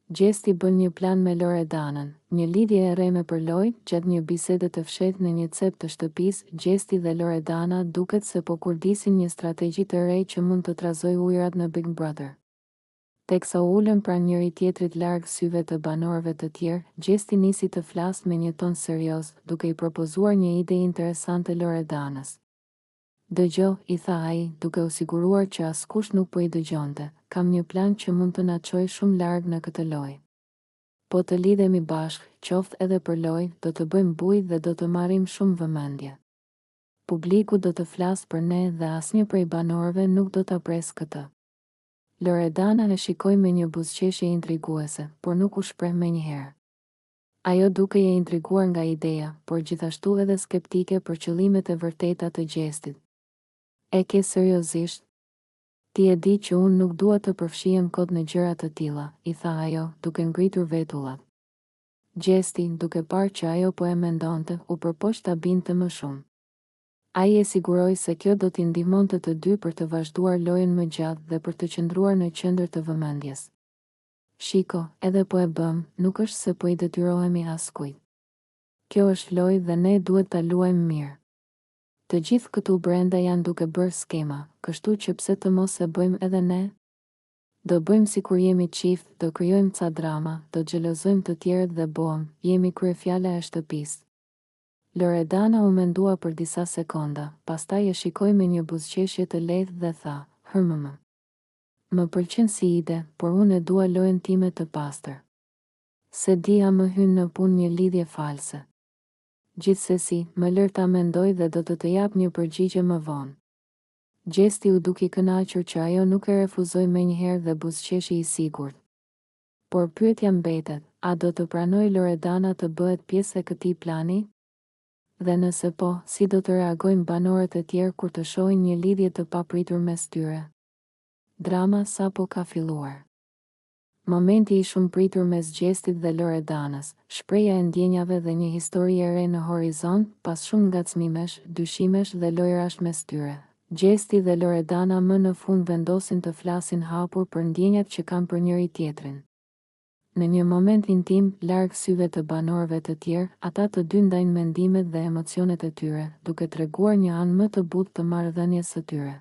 Gjesti bën një plan me Loredanën, një lidhje e rreme për lojë, gjatë një bisede të fshehtë në një cep të shtëpisë, Gjesti dhe Loredana duket se po kurdisin një strategji të re që mund të trazojë ujërat në Big Brother. Teksa u ulën pranë njëri-tjetrit larg syve të banorëve të tjerë, Gjesti nisi të flasë me një ton serioz, duke i propozuar një ide interesante Loredanës. Dëgjo, i tha ai, duke u siguruar që askush nuk po i dëgjonte, kam një plan që mund të na çojë shumë larg në këtë lojë. Po të lidhemi bashkë, qoftë edhe për lojë, do të bëjmë bujë dhe do të marrim shumë vëmendje. Publiku do të flasë për ne dhe asnjë prej banorëve nuk do ta presë këtë. Loredana e shikoi me një buzëqeshje intriguese, por nuk u shpreh menjëherë. Ajo dukej e intriguar nga ideja, por gjithashtu edhe skeptike për qëllimet e vërteta të Gjestit. E ke seriozisht? Ti e di që unë nuk dua të përfshihem kot në gjëra të tilla, i tha ajo, duke ngritur vetullat. Gjesti, duke parë që ajo po e mendonte, u përpoq ta bindte më shumë. Ai e siguroi se kjo do t'i ndihmonte të dy për të vazhduar lojën më gjatë dhe për të qëndruar në qendër të vëmendjes. Shiko, edhe po e bëmë, nuk është se po i detyrohemi askujt. Kjo është lojë dhe ne duhet ta luajmë mirë. Të gjithë këtu brenda janë duke bërë skema, kështu që pse të mos e bëjmë edhe ne? Do bëjmë sikur jemi çift, do krijojmë ca drama, do xhelozojmë të tjerët dhe boom, jemi kryefjala e shtëpisë. Loredana u mendua për disa sekonda, pastaj e shikoi me një buzëqeshje të lehtë dhe tha, Hmmm. Më pëlqen si ide, por unë e dua lojën time të pastër. S'e di a më hyn në punë një lidhje false. Gjithsesi, më lër ta mendoj dhe do të të jap një përgjigje më vonë. Gjesti u duk i kënaqur që ajo nuk e refuzoi menjëherë dhe buzëqeshi i sigurt. Por pyetja mbetet, a do të pranojë Loredana të bëhet pjesë e këtij plani? Dhe nëse po, si do të reagojnë banorët e tjerë kur të shohin një lidhje të papritur mes tyre? Drama sapo ka filluar. Momenti i shumëpritur mes Gjestit dhe Loredanës, shprehja e ndjenjave dhe një histori e re në horizont, pas shumë ngacmimesh, dyshimesh dhe lojërash mes tyre. Gjesti dhe Loredana më në fund vendosin të flasin hapur për ndjenjat që kanë për njëri-tjetrin. Në një moment intim, larg syve të banorëve të tjerë, ata të dy ndajnë mendimet dhe emocionet e tyre, duke treguar një anë më të butë të marrëdhënies së tyre.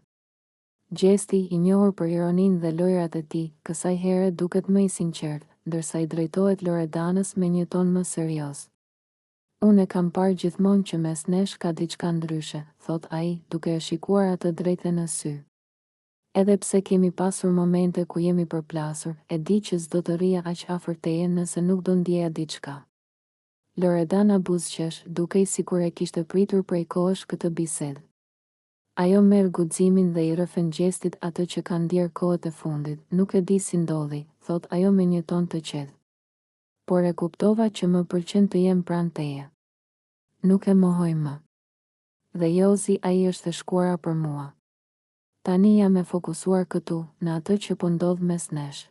Gjesti, i njohur për ironinë dhe lojërat e tij, kësaj here duket më i sinqertë, ndërsa i drejtohet Loredanës me një ton më serioz. Unë e kam parë gjithmonë që mes nesh ka diçka ndryshe, thotë ai, duke e shikuar atë drejt e në sy. Edhe pse kemi pasur momente ku jemi përplasur, e di që s'do të rrija aq afër teje nëse nuk do ndjeja diçka. Loredana buzëqesh, dukej sikur e kishte pritur prej kohësh këtë bisedë. Ajo merr guximin dhe i rrëfen Gjestit atë që ka ndjerë kohët e fundit, nuk e di si ndodhi, thotë ajo me një ton të qetë. Por e kuptova që më pëlqen të jem pranë teje. Nuk e mohoj më. Dhe Jozi ai është e shkuara për mua. Tani jam e fokusuar këtu, në atë që po ndodh mes nesh.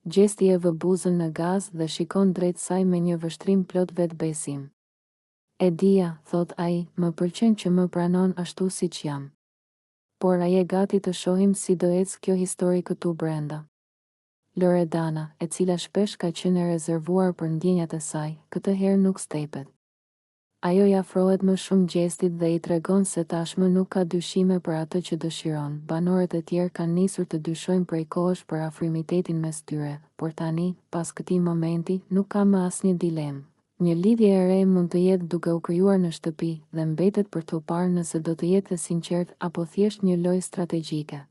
Gjesti e vë buzën në gaz dhe shikon drejt saj me një vështrim plot vetëbesim. E dija, thotë ai, më pëlqen që më pranon ashtu siç jam. Por a je gati të shohim si do ecë kjo histori këtu brenda? Loredana, e cila shpesh ka qenë e rezervuar për ndjenjat e saj, këtë herë nuk stepet. Ajo i afrohet më shumë Gjestit dhe i tregon se tashmë nuk ka dyshime për atë që dëshiron, banorët e tjerë kanë nisur të dyshojnë prej kohësh për afrimitetin mes tyre, por tani, pas këtij momenti, nuk ka më asnjë dilemë. Një lidhje e re mund të jetë duke u krijuar në shtëpi, dhe mbetet për t'u parë nëse do të jetë e sinqertë apo thjesht një lojë strategjike.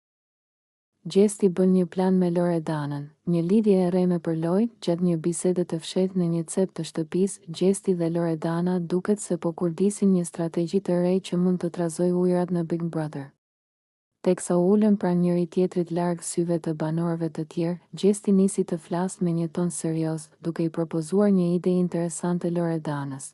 Gjesti bën një plan me Loredanën, një lidhje e rreme për lojë, gjatë një bisede të fshehtë në një cep të shtëpisë, Gjesti dhe Loredana duket se po kurdisin një strategji të re që mund të trazojë ujërat në Big Brother. Teksa u ulën pranë njëri-tjetrit larg syve të banorëve të tjerë, Gjesti nisi të flasë me një ton serioz, duke i propozuar një ide interesante Loredanës.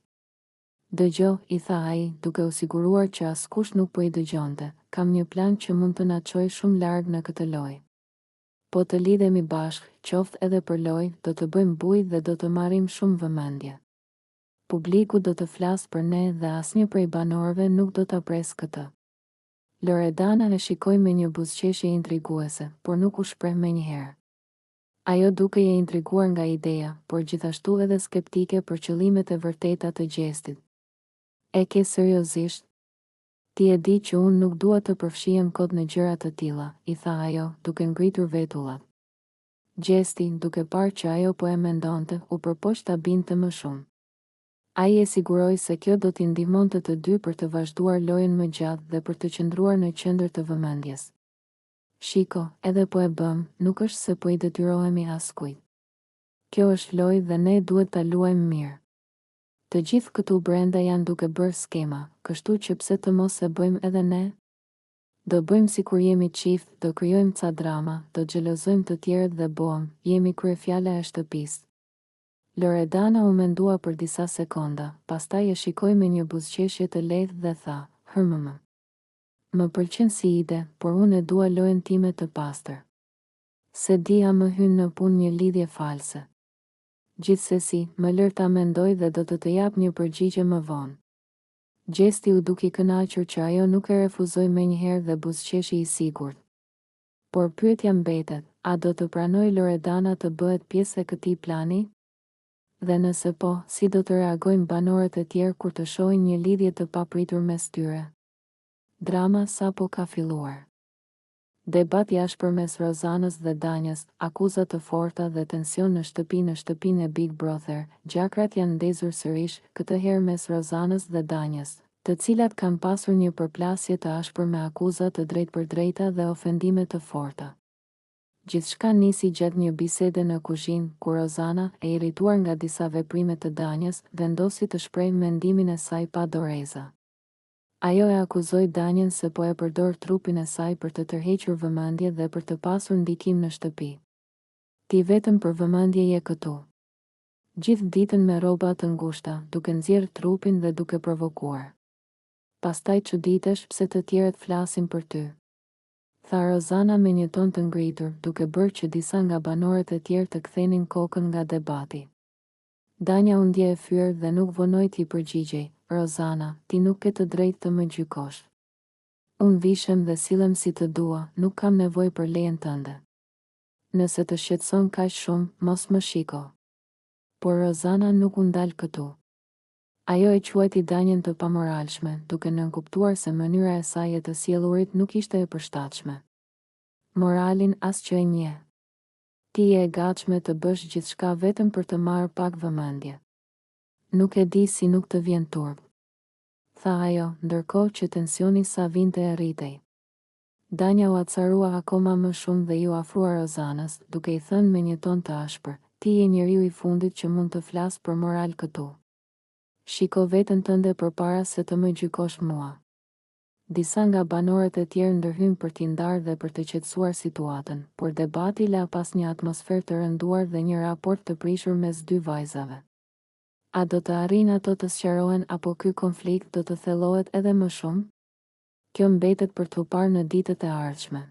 Dëgjo, i tha ai, duke u siguruar që askush nuk po i dëgjonte, kam një plan që mund të na çojë shumë larg në këtë lojë. Po të lidhemi bashkë, qoftë edhe për lojë, do të bëjmë bujë dhe do të marrim shumë vëmendje. Publiku do të flasë për ne dhe asnjë prej banorëve nuk do ta presë këtë. Loredana e shikoi me një buzëqeshje intriguese, por nuk u shpreh menjëherë. Ajo dukej e intriguar nga ideja, por gjithashtu edhe skeptike për qëllimet e vërteta të Gjestit. E ke seriozisht? Ti e di që unë nuk dua të përfshihem kot në gjëra të tilla, i tha ajo, duke ngritur vetullat. Gjesti, duke parë që ajo po e mendonte, u përpoq ta bindte më shumë. Ai e siguroi se kjo do t'i ndihmonte të dy për të vazhduar lojën më gjatë dhe për të qëndruar në qendër të vëmendjes. Shiko, edhe po e bëmë, nuk është se po i detyrohemi askujt. Kjo është lojë dhe ne duhet ta luajmë mirë. Të gjithë këtu brenda janë duke bërë skema, kështu që pse të mos e bëjmë edhe ne? Do bëjmë sikur jemi çift, do krijojmë ca drama, do xhelozojmë të tjerët dhe boom, jemi kryefjala e shtëpisë. Loredana u mendua për disa sekonda, pastaj e shikoi me një buzëqeshje të lehtë dhe tha, Hmmm. Më pëlqen si ide, por unë e dua lojën time të pastër. S'e di a më hyn në punë një lidhje false. Gjithsesi, më lër ta mendoj dhe do të të jap një përgjigje më vonë. Gjesti u duk i kënaqur që ajo nuk e refuzoi menjëherë dhe buzëqeshi i sigurt. Por pyetja mbetet, a do të pranojë Loredana të bëhet pjesë e këtij plani? Dhe nëse po, si do të reagojnë banorët e tjerë kur të shohin një lidhje të papritur mes tyre? Drama sapo ka filluar. Debat i ashpër mes Rozanës dhe Danjës, akuza të forta dhe tension në shtëpi Në shtëpinë e Big Brother, gjakrat janë ndezur sërish, këtë herë mes Rozanës dhe Danjës. Të cilat kanë pasur një përplasje të ashpër me akuza të drejtpërdrejta dhe ofendime të forta. Gjithçka nisi gjatë një bisede në kuzhinë, ku Rozana, e irrituar nga disa veprime të Danjës, vendosi të shprehë mendimin e saj pa doreza. Ajo e akuzoi Danjën se po e përdor trupin e saj për të tërhequr vëmendje dhe për të pasur ndikim në shtëpi. Ti vetëm për vëmendje je këtu. Gjithë ditën me rroba të ngushta, duke nxjerrë trupin dhe duke provokuar. Pastaj çuditesh pse të tjerët flasin për ty. Tha Rozana me një ton të ngritur, duke bërë që disa nga banorët e tjerë të kthenin kokën nga debati. Danja u ndje e fyer dhe nuk vonoi t'i përgjigjej, Rozana, ti nuk ke të drejtë të më gjykosh. Unë vishem dhe sillem si të dua, nuk kam nevojë për lejen tënde. Nëse të shqetëson kaq shumë, mos më shiko. Por Rozana nuk u ndal këtu. Ajo e quajti Danjën të pamoralshme, duke nënkuptuar se mënyra e saj e të sjellurit nuk ishte e përshtatshme. Moralin as që e njeh. Ti je e gatshme të bësh gjithçka vetëm për të marrë pak vëmendje. Nuk e di si nuk të vjen turp. Tha ajo, ndërkohë që tensioni sa vinte e rritej. Danja u acarua akoma më shumë dhe iu afrua Rozanës, duke i thënë me një ton të ashpër, Ti je njeriu i fundit që mund të flasë për moral këtu. Shiko veten tënde përpara se të më gjykosh mua. Disa nga banorët e tjerë ndërhynë për t'i ndarë dhe për të qetësuar situatën, por debati la pas një atmosferë të rënduar dhe një raport të prishur mes dy vajzave. A do të arrijnë ato të sqarohen apo ky konflikt do të thellohet edhe më shumë? Kjo mbetet për t'u parë në ditët e ardhshme.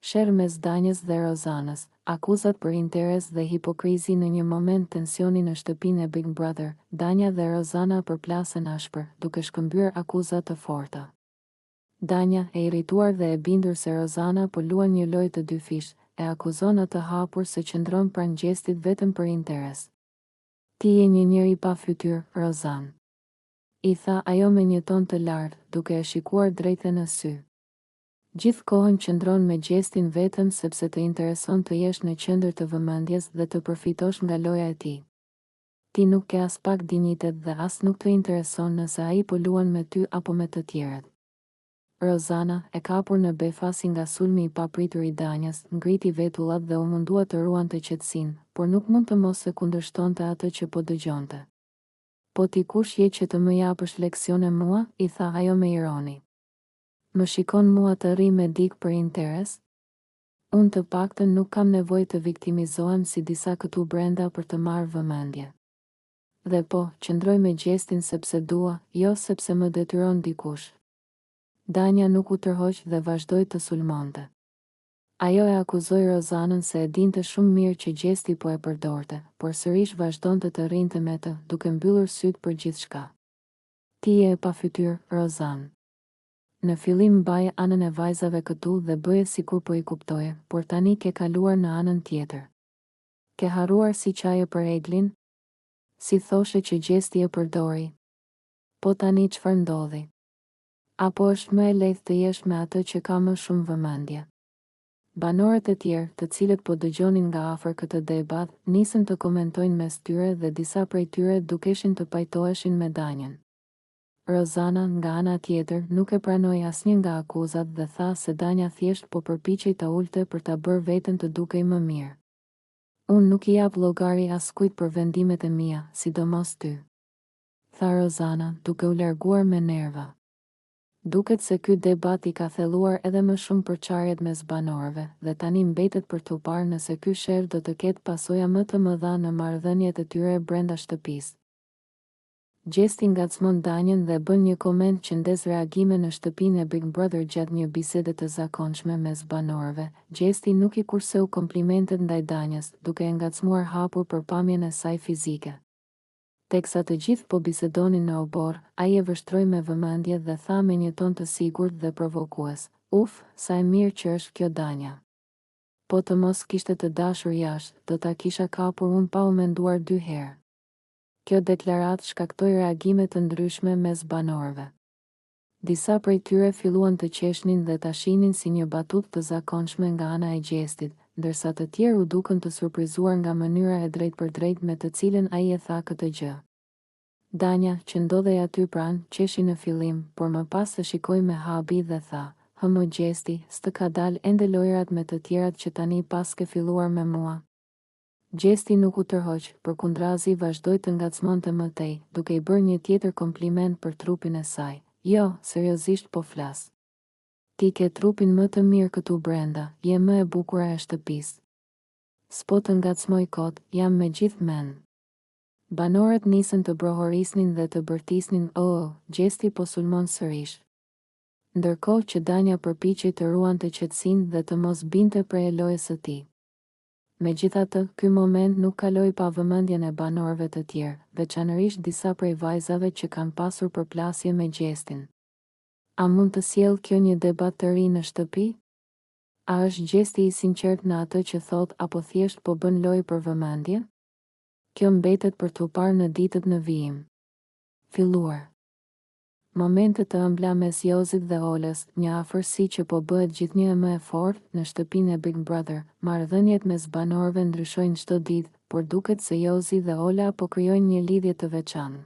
Sherr mes Danjës dhe Rozanës, akuzat për interes dhe hipokrizi Në një moment tensioni në shtëpinë e Big Brother, Danja dhe Rozana përplasen ashpër, duke shkëmbyer akuza të forta. Danja, e irrituar dhe e bindur se Rozana po luan një lojë të dyfishtë, e akuzon atë hapur se qëndron pranë Gjestit vetëm për interes. Ti je një njeri pa fytyrë, Rozanë. I tha ajo me një ton të lartë, duke e shikuar drejt e në sy. Gjithë kohën qëndron me Gjestin vetëm sepse të intereson të jesh në qendër të vëmendjes dhe të përfitosh nga loja e tij. Ti nuk ke aspak dinjitet dhe as nuk të intereson nëse ai po luan me ty apo me të tjerët. Rozana, e kapur në befasi nga sulmi i papritur i Danjës, ngriti vetullat dhe u mundua të ruante qetësinë, por nuk mund të mos e kundërshtonte atë që po dëgjonte. Po ti kush je që të më japësh leksione mua, i tha ajo me ironi. Më shikon mua të rri me dikë për interes? Unë të paktën nuk kam nevojë të viktimizohem si disa këtu brenda për të marrë vëmendje. Dhe po, qëndroj me Gjestin sepse dua, jo sepse më detyron dikush. Danja nuk u tërhoq dhe vazhdoi të sulmonte. Ajo e akuzoi Rozanën se e dinte shumë mirë që Gjesti po e përdorte, por sërish vazhdonte të rrinte me të, duke mbyllur sytë për gjithçka. Ti je e pafytyrë, Rozanë. Në fillim mbaje anën e vajzave këtu dhe bëje sikur po i kuptoje, por tani ke kaluar në anën tjetër. Ke harruar si qaje për Eglin? Si thoshe që Gjesti e përdori? Po tani çfarë ndodhi? Apo është më e lehtë të jesh me atë që ka më shumë vëmendje? Banorët e tjerë, të cilët po dëgjonin nga afër këtë debat, nisën të komentojnë mes tyre dhe disa prej tyre dukeshin të pajtoheshin me Danjën. Rozana, nga ana tjetër, nuk e pranoi asnjë nga akuzat dhe tha se Danja thjesht po përpiqej ta ulte për ta bërë veten të dukej më mirë. Unë nuk i jap llogari askujt për vendimet e mia, sidomos ty. Tha Rozana, duke u larguar me nerva. Duket se ky debat i ka thelluar edhe më shumë përçarjet mes banorëve, dhe tani mbetet për t'u parë nëse ky sherr do të ketë pasoja më të mëdha në marrëdhëniet e tyre brenda shtëpisë. Gjesti ngacmon Danjën dhe bën një koment që ndez reagime në shtëpinë e Big Brother gjatë një bisede të zakonshme mes banorëve, Gjesti nuk i kurseu komplimentet ndaj Danjës, duke e ngacmuar hapur për pamjen e saj fizike. Teksa të gjithë po bisedonin në oborr, ai e vështroi me vëmendje dhe tha me një ton të sigurt dhe provokues, Uf, sa e mirë që është kjo Danja. Po të mos kishte të dashur jashtë, do ta kisha kapur unë pa u menduar dy herë. Kjo deklaratë shkaktoi reagime të ndryshme mes banorëve. Disa prej tyre filluan të qeshnin dhe ta shihnin si një batutë të zakonshme nga ana e Gjestit, ndërsa të tjerë u dukën të surprizuar nga mënyra e drejtpërdrejtë me të cilën ai e tha këtë gjë. Danja, që ndodhej aty pranë, qeshi në fillim, por më pas e shikoi me habi dhe tha, Hë mo Gjesti, s'të ka dalë ende lojërat me të tjerat që tani paske filluar me mua? Gjesti nuk u tërhoq, përkundrazi vazhdoi të ngacmonte më tej, duke i bërë një tjetër kompliment për trupin e saj, Jo, seriozisht po flas. Ti ke trupin më të mirë këtu brenda, je më e bukura e shtëpisë. S'po të ngacmoj kot, jam me gjithë mend. Banorët nisën të brohorisnin dhe të bërtisnin Oo, Gjesti po sulmon sërish. Ndërkohë që Danja përpiqej të ruante qetësinë dhe të mos binte pre e lojës së tij. Megjithatë, ky moment nuk kaloi pa vëmendjen e banorëve të tjerë, veçanërisht disa prej vajzave që kanë pasur përplasje me Gjestin. A mund të sjellë kjo një debat të ri në shtëpi? A është Gjesti i sinqertë në atë që thotë apo thjesht po bën lojë për vëmendje? Kjo mbetet për t'u parë në ditët në vijim. Filluar. Momente të ëmbla mes Jozit dhe Olës, një afërsi që po bëhet gjithnjë e më e fortë, në shtëpinë e Big Brother, marrëdhëniet mes banorëve ndryshojnë çdo ditë, por duket se Jozi dhe Ola po krijojnë një lidhje të veçantë.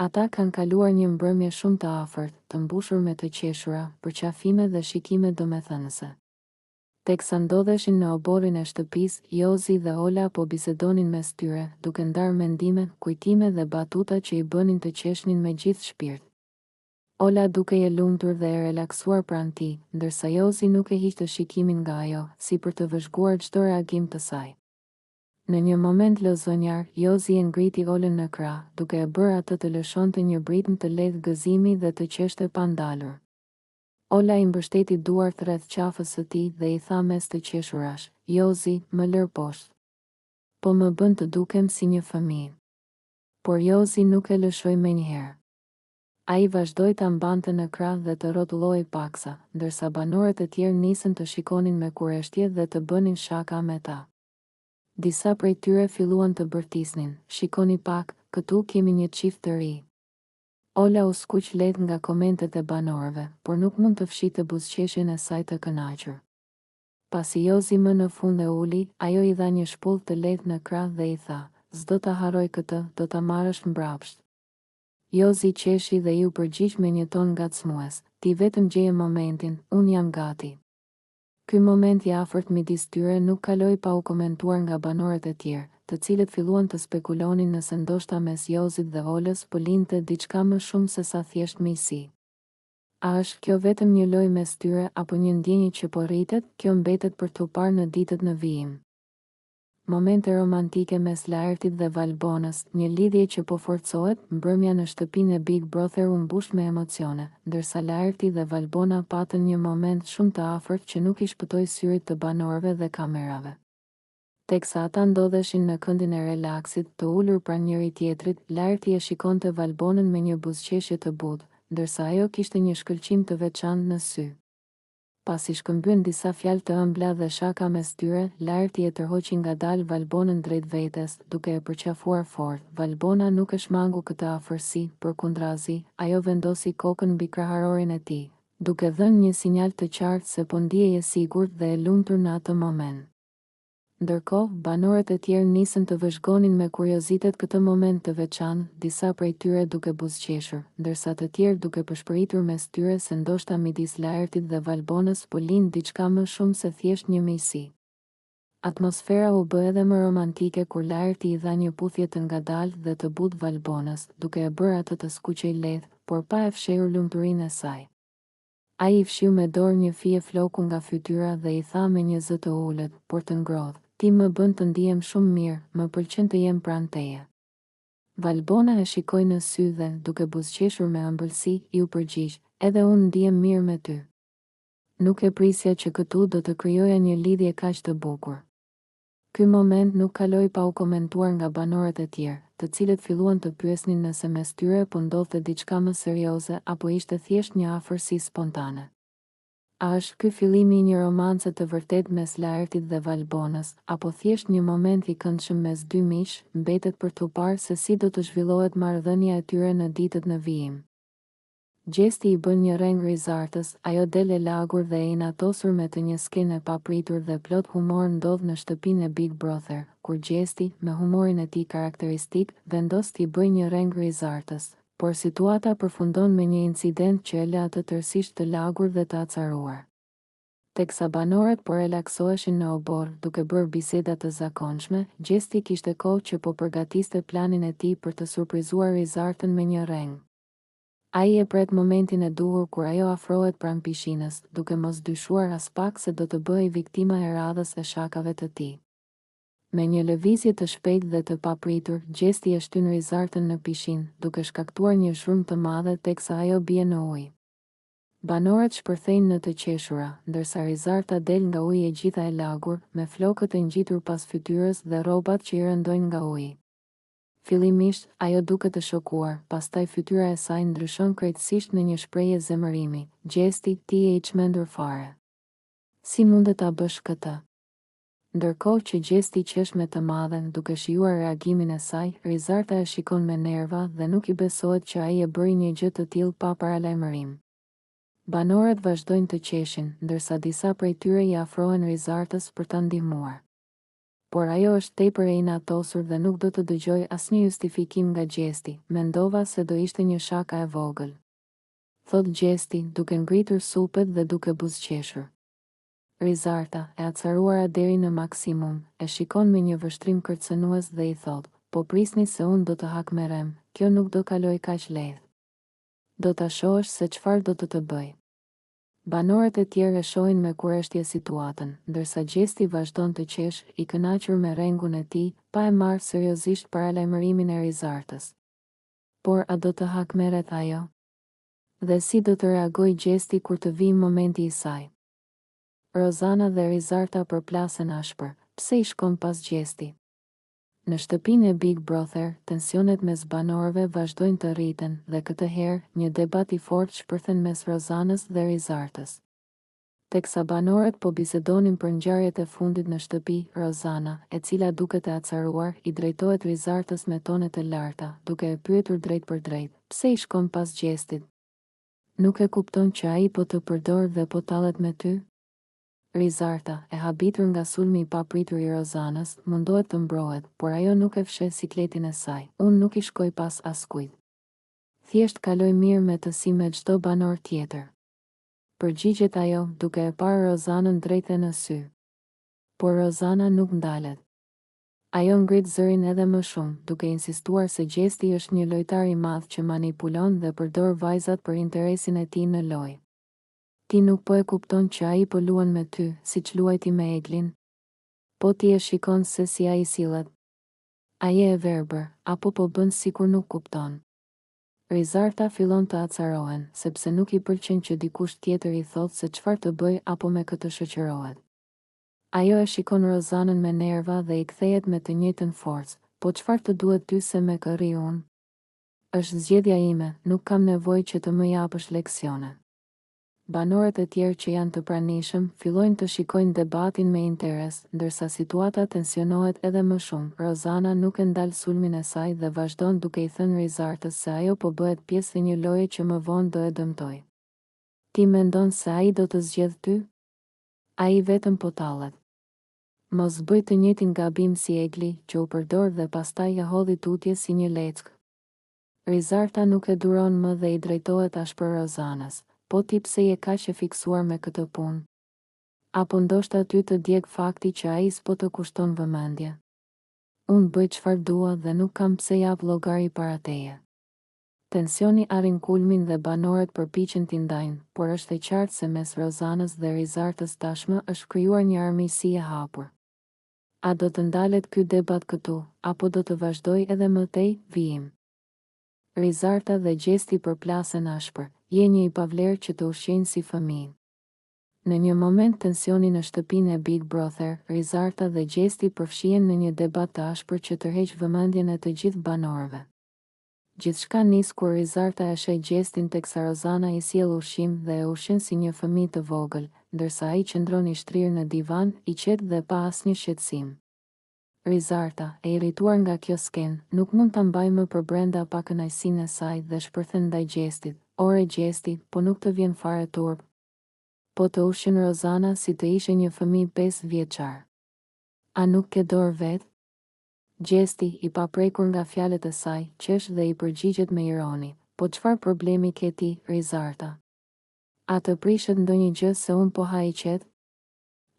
Ata kanë kaluar një mbrëmje shumë të afërt, të mbushur me të qeshura, përqafime dhe shikime domethënëse. Teksa ndodheshin në oborrin e shtëpisë, Jozi dhe Ola po bisedonin mes tyre, duke ndarë mendime, kujtime dhe batuta që i bënin të qeshnin me gjithë shpirt. Ola dukej e lumtur dhe e relaksuar pranë tij, ndërsa Jozi nuk e hiqte shikimin nga ajo, si për të vëzhguar çdo reagim të saj. Në një moment lozonjar, Jozi e ngriti Olën në krah, duke e bërë atë të lëshonte një britmë të lehtë gëzimi dhe të qeshte pa ndalur. Ola i mbështeti duart rreth qafës së tij dhe i tha mes të qeshurash, Jozi, më lër poshtë. Po më bën të dukem si një fëmijë. Por Jozi nuk e lëshoi menjëherë. Ai vazhdoi ta mbante në krah dhe të rrotullohej paksa, ndërsa banorët e tjerë nisën të shikonin me kureshtje dhe të bënin shaka me ta. Disa prej tyre filluan të bërtisnin, Shikoni pak, këtu kemi një çift të ri. Ola u skuq lehtë nga komentet e banorëve, por nuk mund të fshihte buzëqeshjen e saj të kënaqur. Pasi Jozi më në fund e uli, ajo i dha një shpullë të lehtë në krah dhe i tha, S'do ta harroj këtë, do ta marrësh mbrapsht. Jozi qeshi dhe iu përgjigj me një ton ngacmues, Ti vetëm gjeje momentin, unë jam gati. Ky moment i afërt midis tyre nuk kaloi pa u komentuar nga banorët e tjerë, të cilët filluan të spekulonin nëse ndoshta mes Jozit dhe Olës po lindte diçka më shumë sesa thjesht miqësi. A është kjo vetëm një lojë mes tyre apo një ndjenjë që po rritet, kjo mbetet për t'u parë në ditët në vijim. Momente romantike mes Laertit dhe Valbonës, një lidhje që po forcohet, mbrëmja në shtëpinë e Big Brother u mbush me emocione, ndërsa Laerti dhe Valbona patën një moment shumë të afërt që nuk i shpëtoi syrit të banorëve dhe kamerave. Teksa ata ndodheshin në këndin e relaksit, të ulur pranë njëri-tjetrit, Laerti e shikonte Valbonën me një buzëqeshje të butë, ndërsa ajo kishte një shkëlqim të veçantë në sy. Pasi shkëmbyen disa fjalë të ëmbla dhe shaka mes tyre, Laerti e tërhoqi ngadalë Valbonën drejt vetes, duke e përqafuar fort. Valbona nuk e shmangu këtë afërsi, përkundrazi, ajo vendosi kokën mbi kraharorin e tij, duke dhënë një sinjal të qartë se po ndihej e sigurt dhe e lumtur në atë moment. Ndërkohë, banorët e tjerë nisën të vëzhgonin me kuriozitet këtë moment të veçantë, disa prej tyre duke buzëqeshur, ndërsa të tjerë duke pëshpëritur mes tyre se ndoshta midis Laertit dhe Valbonës po lind diçka më shumë se thjesht një miqësi. Atmosfera u bë edhe më romantike kur Laerti i dha një puthje të ngadaltë dhe të butë Valbonës, duke e bërë atë të skuqej lehtë, por pa e fshehur lumturinë e saj. Ai i fshiu me dorë një fije floku nga fytyra dhe i tha me një zë të ulët, por të ngrohtë, Ti më bën të ndihem shumë mirë, më pëlqen të jem pranë teje. Valbona e shikoi në sy dhe, duke buzëqeshur me ëmbëlsi, iu përgjigj, Edhe unë ndihem mirë me ty. Nuk e prisja që këtu do të krijoja një lidhje kaq të bukur. Ky moment nuk kaloi pa u komentuar nga banorët e tjerë, të cilët filluan të pyesnin nëse mes tyre po ndodhte diçka më serioze apo ishte thjesht një afërsi spontane. A është ky fillimi i një romance të vërtetë mes Laertit dhe Valbonës, apo thjesht një moment i këndshëm mes dy miqsh, mbetet për t'u parë se si do të zhvillohet marrëdhënia e tyre në ditët në vijim. Gjesti i bën një rreng Rizartës, ajo del e lagur dhe e inatosur me të një skenë e papritur dhe plot humor ndodh në shtëpinë e Big Brother, kur Gjesti, me humorin e tij karakteristik, vendos t'i bëjë një rreng Rizartës, por situata përfundon me një incident që e lë atë tërësisht të lagur dhe të acaruar. Teksa banorët po relaksoheshin në oborr duke bërë biseda të zakonshme, Gjesti kishte kohë që po përgatiste planin e tij për të surprizuar Rizartën me një rreng. Ai e pret momentin e duhur kur ajo afrohet pranë pishinës, duke mos dyshuar aspak se do të bëhej viktima e radhës e shakave të tij. Me një lëvizje të shpejtë dhe të papritur, Gjesti e shtyn Rizartën në pishinë, duke shkaktuar një zhurmë të madhe teksa ajo bie në ujë. Banorët shpërthejnë në të qeshura, ndërsa Rizarta del nga uji e gjitha e lagur, me flokët e ngjitur pas fytyrës dhe rrobat që i rëndojnë nga uji. Fillimisht, ajo duket e shokuar, pastaj fytyra e saj ndryshon krejtësisht në një shprehje zemërimi, Gjesti, ti je i çmendur fare. Si munde ta bësh këtë? Ndërkohë që Gjesti qesh me të madhe, duke shijuar reagimin e saj, Rizarta e shikon me nerva dhe nuk i besohet që ai e bëri një gjë të tillë pa paralajmërim. Banorët vazhdojnë të qeshin, ndërsa disa prej tyre i afrohen Rizartës për ta ndihmuar. Por ajo është tepër e inatosur dhe nuk do të dëgjojë asnjë justifikim nga Gjesti, mendova se do ishte një shaka e vogël. Thotë Gjesti, duke ngritur supet dhe duke buzëqeshur. Rizarta, e acaruara deri në maksimum, e shikon me një vështrim kërcënues dhe i thotë, Po prisni se unë do të hakmerrem, kjo nuk do kalojë kaq lehtë. Do ta shohësh se çfarë do të të bëj. Banorët e tjerë e shohin me kureshtje situatën, ndërsa Gjesti vazhdon të qeshë, i kënaqur me rrengun e tij, pa e marrë seriozisht paralajmërimin e Rizartës. Por a do të hakmerret ajo? Dhe si do të reagojë Gjesti kur të vijë momenti i saj? Rozana dhe Rizarta përplasen ashpër, pse i shkon pas Gjesti? Në shtëpinë e Big Brother, tensionet mes banorëve vazhdojnë të rriten dhe këtë herë, një debat i fortë shpërthen mes Rozanës dhe Rizartës. Teksa banorët po bisedonin për ngjarjet e fundit në shtëpi, Rozana, e cila duket e acaruar, i drejtohet Rizartës me tone të larta, duke e pyetur drejtpërdrejt, Pse i shkon pas Gjestit? Nuk e kupton që ai po të përdor dhe po tallet me ty? Rizarta, e habitur nga sulmi i papritur i Rozanës, mundohet të mbrohet, por ajo nuk e fsheh sikletin e saj. Unë nuk i shkoj pas askujt. Thjesht kaloj mirë me të si me çdo banor tjetër. Përgjigjet ajo, duke e parë Rozanën drejt e në sy. Por Rozana nuk ndalet. Ajo ngrit zërin edhe më shumë, duke insistuar se Gjesti është një lojtar i madh që manipulon dhe përdor vajzat për interesin e tij në lojë. Ti nuk po e kupton që ai po luan me ty, siç luajti me Eglin? Po ti e shikon se si ai sillet? A je e verbër, apo po bën sikur nuk kupton? Rizarta fillon të acarohen, sepse nuk i pëlqen që dikush tjetër i thotë se çfarë të bëjë apo me kë të shoqërohet. Ajo e shikon Rozanën me nerva dhe i kthehet me të njëjtën forcë, Po çfarë të duhet ty se me kë rri unë? Është zgjedhja ime, nuk kam nevojë që të më japësh leksione. Banorët e tjerë që janë të pranishëm, fillojnë të shikojnë debatin me interes, ndërsa situata tensionohet edhe më shumë. Rozana nuk e ndal sulmin e saj dhe vazhdon duke i thënë Rizartës se ajo po bëhet pjesë e një loje që më vonë do e dëmtojë. Ti mendon se ai do të zgjedhë ty? Ai vetëm po tallet. Mos bëj të njëjtin gabim si Egli, që u përdor dhe pastaj e hodhi tutje si një leckë. Rizarta nuk e duron më dhe i drejtohet ashpër Rozanës, Po ti pse je kaq e fiksuar me këtë punë? Apo ndoshta ty të djeg fakti që ai s'po të kushton vëmendje? Unë bëj çfarë dua dhe nuk kam pse jap llogari para teje. Tensioni arrin kulmin dhe banorët përpiqen t'i ndajnë, por është e qartë se mes Rozanës dhe Rizartës tashmë është krijuar një armiqësi e hapur. A do të ndalet ky debat këtu, apo do të vazhdojë edhe më tej, vijim. Rizarta dhe Gjesti përplasen ashpër, je një i pavlerë që të ushqejnë si fëmijë. Në një moment tensioni në shtëpinë e Big Brother, Rizarta dhe Gjesti përfshihen në një debat të ashpër që tërheq vëmendjen e të gjithë banorëve. Gjithçka nis kur Rizarta e sheh Gjestin teksa Rozana i sjell ushqim dhe e ushqen si një fëmijë të vogël, ndërsa ai qëndron i shtrirë në divan, i qetë dhe pa asnjë shqetësim. Rizarta, e irrituar nga kjo skenë, nuk mund ta mbajë më përbrenda pakënaqësinë e saj dhe shpërthen ndaj Gjestit, Ore Gjesti, po nuk të vjen fare turp? Po të ushqen Rozana si të ishe një fëmijë pesëvjeçar. A nuk ke dorë vetë? Gjesti, i paprekur nga fjalët e saj, qesh dhe i përgjigjet me ironi, Po çfarë problemi ke ti, Rizarta? A të prishet ndonjë gjë se unë po ha i qetë?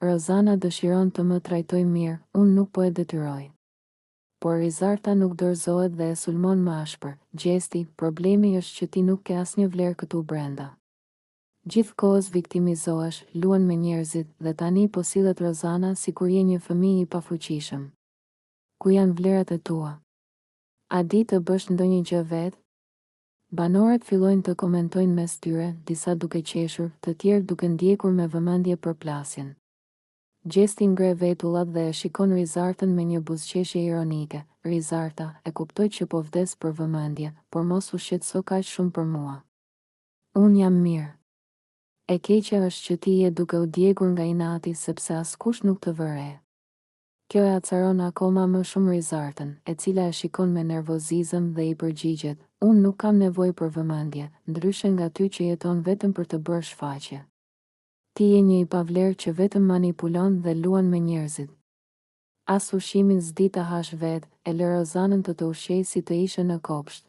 Rozana dëshiron të më trajtojë mirë, unë nuk po e detyroj. Por Rizarta nuk dorëzohet dhe e sulmon më ashpër, Gjesti, problemi është që ti nuk ke asnjë vlerë këtu brenda. Gjithë kohës viktimizohesh, luan me njerëzit, dhe tani po sillet Rozana sikur je një fëmijë i pafuqishëm. Ku janë vlerat e tua? A di të bësh ndonjë gjë vetë? Banorët fillojnë të komentojnë mes tyre, disa duke qeshur, të tjerë duke ndjekur me vëmendje përplasjen. Gjesti ngre vetullat dhe e shikon Rizartën me një buzëqeshje ironike, Rizarta, e kuptoj që po vdes për vëmendje, por mos u shqetëso kaq shumë për mua. Unë jam mirë. E keqja është që ti je duke u djegur nga inati sepse askush nuk të vë re. Kjo e acaron akoma më shumë Rizartën, e cila e shikon me nervozizëm dhe i përgjigjet, Unë nuk kam nevojë për vëmendje, ndryshe nga ty që jeton vetëm për të bërë shfaqje. Ti je një i pavlerë që vetëm manipulon dhe luan me njerëzit. As ushqimin s'di ta hash vetë, e lë Rozanën të të ushqejë si të ishe në kopsht.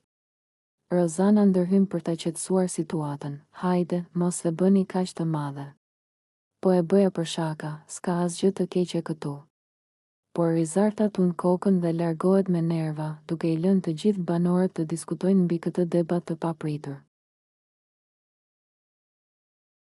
Rozana ndërhyn për ta qetësuar situatën, Hajde, mos e bëni kaq të madhe. Po e bëja për shaka, s'ka asgjë të keqe këtu. Por Rizarta tund kokën dhe largohet me nerva, duke i lënë të gjithë banorët të diskutojnë mbi këtë debat të papritur.